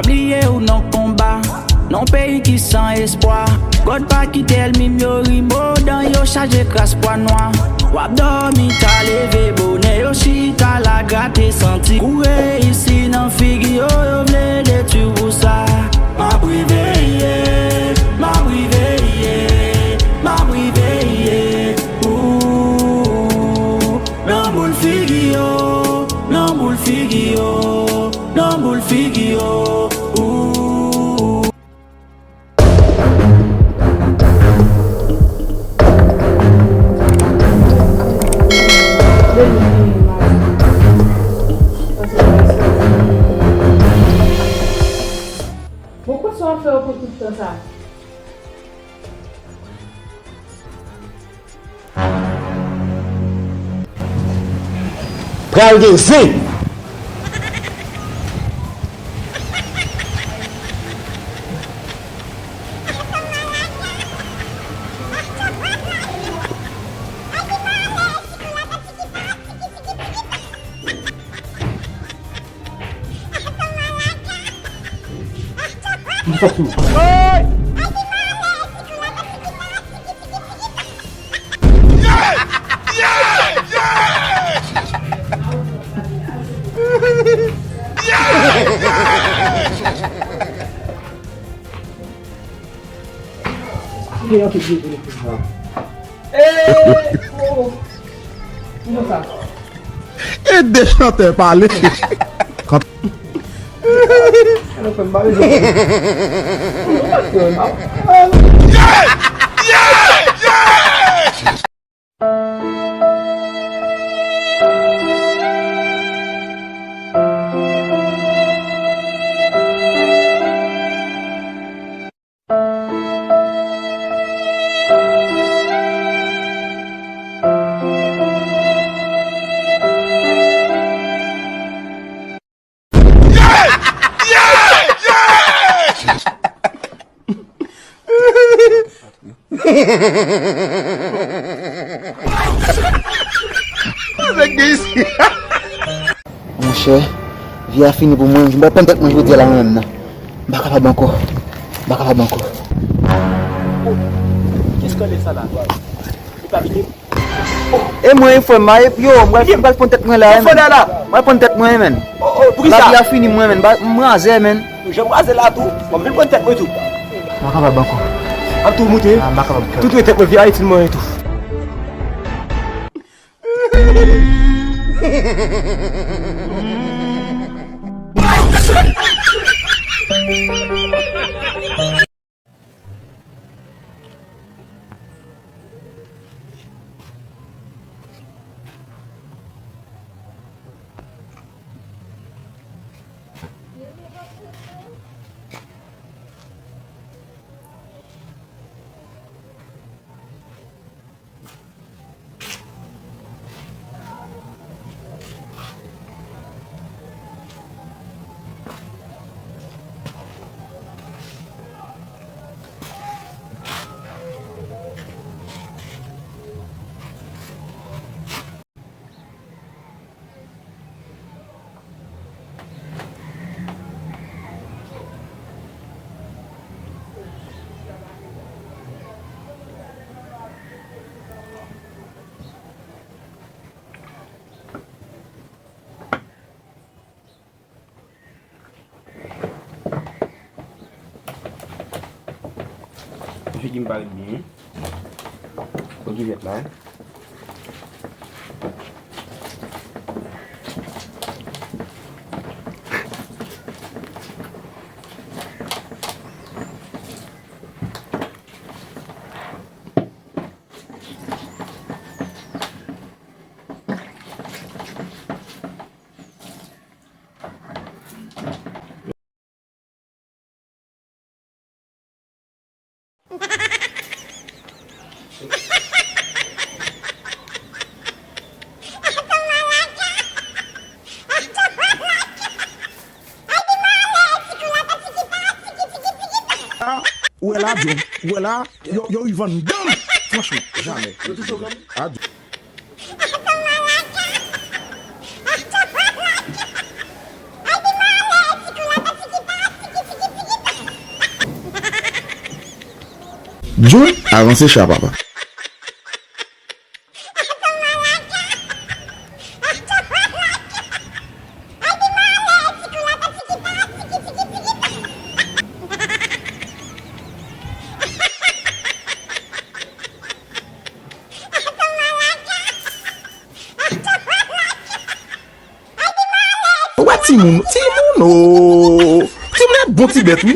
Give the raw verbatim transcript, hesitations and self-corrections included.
Bliye ou nan konba, nan peyi ki san espwa. God pa kite ènmi m yo ri mo, dan yo chaje kras pwa nwa. W ap dòmi ta leve bonè, yo chita la grate santi. Kou reyisi nan figi yo, yo vle detwi w pou sa. M ap reveye, m ap reveye, m ap reveye. Ooh, nan boul figi yo, nan boul figi yo, nan boul figi yo. Ooh. Bon, kote sa w ap fè yo pran tout tan sa? Pral gen zen! Ki gen yon ki di pou nou fè sa? Eee! Oh! Ki jan sa? E de chantè pale. Kan- Alò, fè m pale. Monchè, vi a fini pou mwen. M pral pann tèt mwen jodi a la mwen menm nan. M pa kapab ankò. M pa kapab ankò. Kèskale sa la? Li pa vini? E mwen, frè m, yo, m pral, m pral pann tèt mwen la, men. M pral pann tèt mwen, men. Lavi a fini mwen, men. M razè, men. Jan m razè la tou. Bon, m vin pann tèt mwen tou. M pa kapab ankò. Ap tou moute. Ah, m pa kapab. Tout tèt mwen vin Ayiti mwen tou. Figi m parèt byen. Figi vèt la. Ou wè la, John? Ou wè la? Yo, yo, Ivan dam! Franchman, jamè. Yo touche w kanmenm? A, John. Ay, pi malè, ti kou la, ti ki pa, ti ki John, avanse cha papa. Ou wè timoun, timoun o. Timoun e bon ti bèt wi.